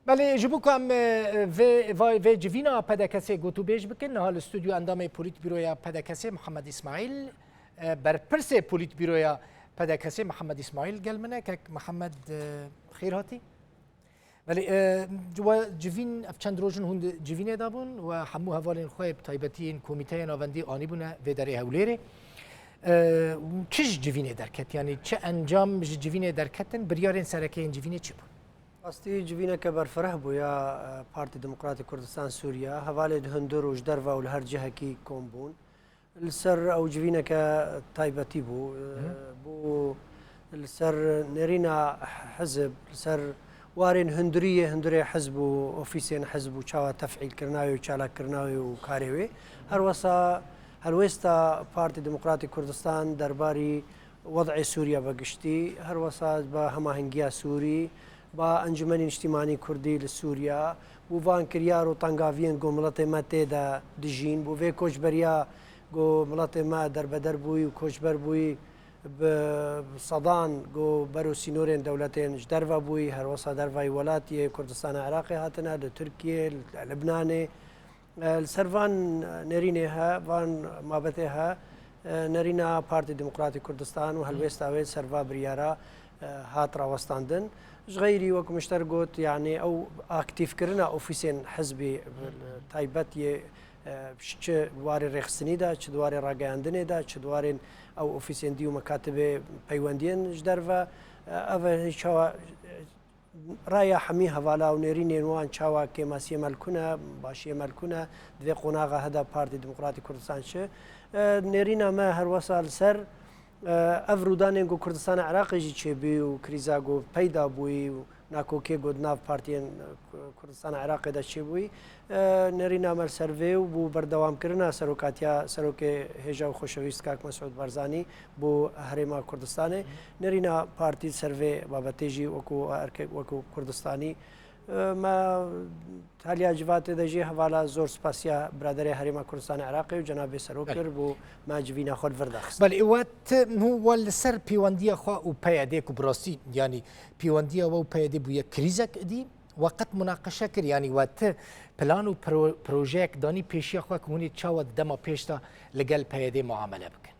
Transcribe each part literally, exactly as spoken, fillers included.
Belê, ji bo ku em, e, vê, vay, vê civîna P D K S'ê gotûbêj bikin, niha li stûdyo endamê Polîtbîroya P D K S'ê Mihemed Îsmaîl, e, berpirsê Polîtbîroya P D K S'ê Mihemed Îsmaîl gel min e. Kek Mihemed, e, xêr hatî. Belê, e, we civîn, ev çend roj in hûn di civînê de bûn, we hemû hevalên xwe, bi taybetî yên komîteya navendî anîbûne vê derê Hewlêrê. E, çi ji civînê derket? Yanî çi encam ji civînê derketin? Biryarên sereke yên civînê çi bûn? Rastî civîneke berfireh bû ya, e, Partî Demokratîk Kurdistan Sûriya. Hevalên hundir û ji derve û li her cihekî kom bûn. Li ser ew civîneke taybetî bû. E, Hı. Bû li ser nêrîna hizb, li ser warên hundiriyê, hundirê hizb û ofîsên hizb û çawa tefîlkirina wê û çalakirina wê û karê wê. Her wesa helwêsta Partî Demokratîk Kurdistan derbarî wed'ê Sûriye be giştî, her wesa be hemahengiya Sûrî, ba Encûmenî Niştîmanî Kurdî li Sûriye, bo van kiryar û tengaviyên ku miletê me tê de dijîn, bo vê koçberiya ku miletê me derbeder bûyî û koçber bûyî, bi sedan ku ber û sînorên dewletên ji derve bûyî, her wesa dervayî welatiyê Kurdistana Iraqê hatine, li Tirkiyê, li Libnanê. E, li ser van nêrînê he, van mabetê he, e, nêrîna Partî Demokratîk Kurdistan û helwêsta wê li ser va biryara, e, hat rawestandin. Ji xeyrî, wek min ji te re got, yanî ew aktîfkirina ofîsên hizbî, taybet yê, e, çi di warê rêxistinî de, çi di warê rageyandinê de, çi di warên ew ofîsên dî û mekatibê peywendiyên ji derve, e, ev e çawa, e, raya hemî hevala û nêrînên wan çawa kêmasiyê me li ku ne, başiyê me li ku ne, di vê qonaxa he de Partî Demokratîk Kurdistan çi. E, nêrîna me her wesa li ser, e, ev rûdanên ku Kurdistana Iraqê jî çêbûyî û krîza ku peyda bûyî û nakokiyê ku di nav partiyên, e, Kurdistana Iraqê de çêbûyî. E, nêrîna me li ser vê û bo berdewamkirina serokatiya serokê hêja û xoşewîst kak Mesûd Barzanî bo Herêma Kurdistanê. Nêrîna partî li ser vê babetê jî wekû erkek, wekû Kurdistanî, e, me haliya civatê de jî hevala zor spasiya biraderê Herêma Kurdistanê Iraqê û cenabê serok Belê. kir bo me civîna xwe li vir daxist. Belê, we ti, hû we li ser pêwendiya xwe û P Y D ku bi rastî, yanî pêwendiya we û P Y D bûye krîzek idî, we qet munaqeşe kir, yanî we ti plan û pro-, projeyek danî pêşiya xwe ku hûn ê çawa di dema pêş de li gel P Y D muamele bikin?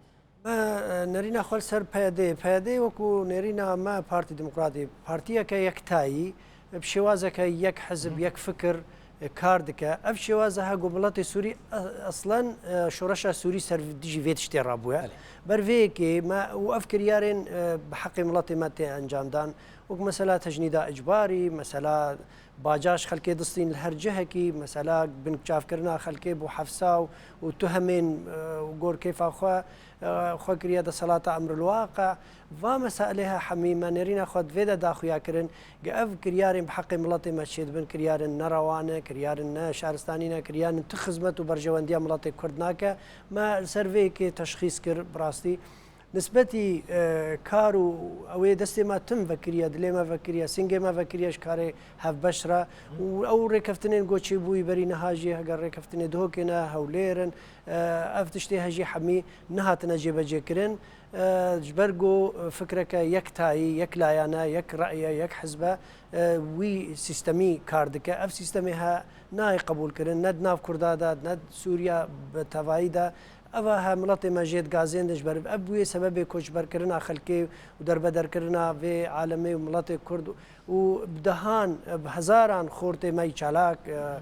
Me, e, nerîna xwe li ser P Y D. P Y D wekû nêrîna me Partî Demokratî, partiyeke yektayî, bi şêwazeke yek hizb, Hı. yek fikir, e, kar dike. Ev şêwaze he ku miletê Sûrî, e, eslen, e, şoreşa Sûrî ser dijî vê tiştê rabûye. Belê. Ber vê yekê me û ev kiryarên, e, bi heqê miletê me tê encamdan. Wek mesela tecnîda icbarî, mesela bacaş xelkê distîn li her cihekî, mesela binçavkirina xelkê bo hefsa û, û tuhemên, e, û gor kêfa xwe, e, xwe kiriye deselata emrilwaqe. Va meselê he hemî me nêrîna xwe di vê de daxuya kirin, ge ev kiryarên bi heqê miletê me çêdibin, kiryarên ne rewa ne, kiryarên ne şaristanî ne, kiryarên tu xizmet û berjewendiya miletê Kurd nake. Me li ser vê yekê teşxîs kir, bi rastî. Nisbetî, e, kar û ew ê destê me tim vekiriye, dilê me vekiriye, singê me vekiriye ji karê hevbeş re. Hı. Û ew rêkeftinên ku çêbûyî berî niha jî heger rêkeftinê Duhokê ne, Hewlêr in, e, ev tiştê he jî hemî nehatine cêbecêkirin. E, ji ber ku fikreke yektayî, yek layane, yek re'ye, yek hizbe, e, wî sîstemî kar dike. Ev sîstemê he nayê qebûlkirin, ne di nav Kurda de, ne di Sûriya bi tevayî de. Eva he miletê me jê digazêndin, ji ber ev bûye sebebê koçberkirina xelkê û derbederkirina vê alemê û miletê Kurd û bi dehan, bi hezaran xortê me yî çalak, e,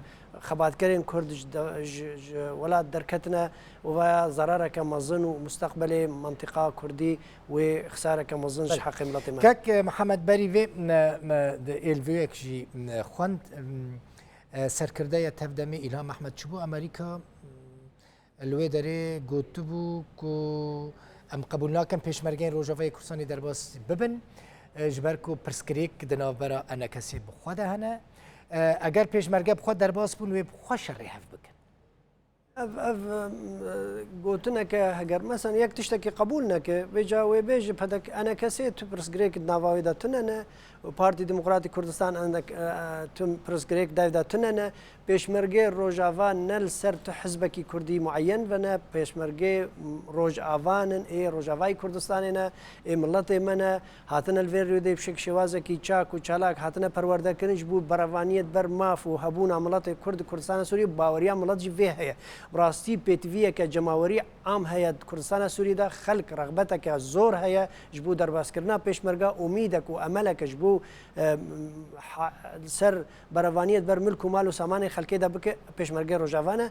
xebatkerên Kurd ji de, ji, ji welat derketine û vaya zerareke mezin û mustaqbelê mentiqa Kurdî wê xisareke mezin ji Belê. heqê miletê me. Kek, e, Mihemed, berî vê me, me di êlvêyek jî, me xwend, em, e, serkirdeya tevdemê Îlham Ehmed çûbû Amerîka, Li wê derê gotibû ku em qebûl nakin Pêşmergeyên Rojavayê Kurdistanê derbas bibin, e, ji ber ku pirsgirêk di navbera E N K S'ê bi xwe de hene. E, eger Pêşmerge bi xwe derbas bûn, wê bi xwe şerê hev bikin. Ev, ev, em, e, gotineke heger, mesela, yek tiştekî qebûl neke, vêca wê bêje, P D K, enekesê tu pirsgirêk di nava wê de tune ne, û Partî Demokratîk Kurdistan endek, e, e, tu pirsgirêk dev de tune ne, pêşmergê Rojava ne li ser tu hizbekî kurdî mueyen ve ne, pêşmergê, m, Rojavanin, ê Rojavayî Kurdistanê ne, ê miletê me ne, hatine li vê rêdê bi şek-, şêwazekî çak û çalak hatine perwerdekirin ji bo berevaniyê di ber maf û hebûna miletê Kurd di Kurdistana Sûriyê, baweriya milet jî vê heye. Bi rastî pêtiviyeke cemawerî am heye di Kurdistana Sûriyê de, xelk rexbeteke zor heye ji bo derbaskirina pêşmerga, umîdek û emeleke ji bo, e, ha-, li ser berevaniyê di ber milk û mal û samanê xelkê de bike, pêşmergê Rojava ne.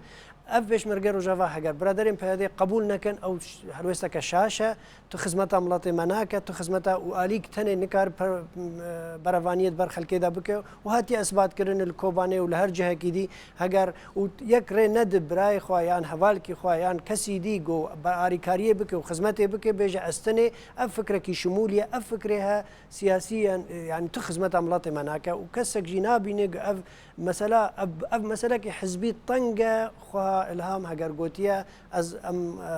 Ev pêşmergê Rojava heger biraderên P Y D'ê qebûl nekin, ew ş-, helwêsteke şaş e. Tu xizmeta miletê me nake, tu xizmeta û alîk tenê nikar per-, m-, e, berevaniyê di ber xelkê de bike û hatiye isbatkirin li Kobanê û li her cihekî dî. Heger û yek rê nedi birayê xwe yan hevalkî xwe yan kesî dî ku bi arîkariyê bike û xizmetê bike, bêje ez tenê, ev fikrekî şimûl ye, ev fikrê he siyasî ye, yanî tu xizmeta miletê me nake û kesek jî nabîne ku ev mesela, ev, ev meselekî hizbî teng e, xweha Ilham heger gotiye, ez em, e,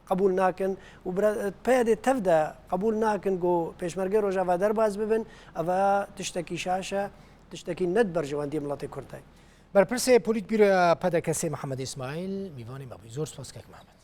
qebûl nakin û bira-, P Y D tev de qebûl nakin ku pêşmergê Rojava derbas bibin, eva tiştekî şaş e, tiştekî ne di berjewendiyê miletê Kurd de. Berpirsê Polîtbîroya P D K'ê Mihemed Îsmaîl, mîvanê me bû. Zor spas kek Mihemed.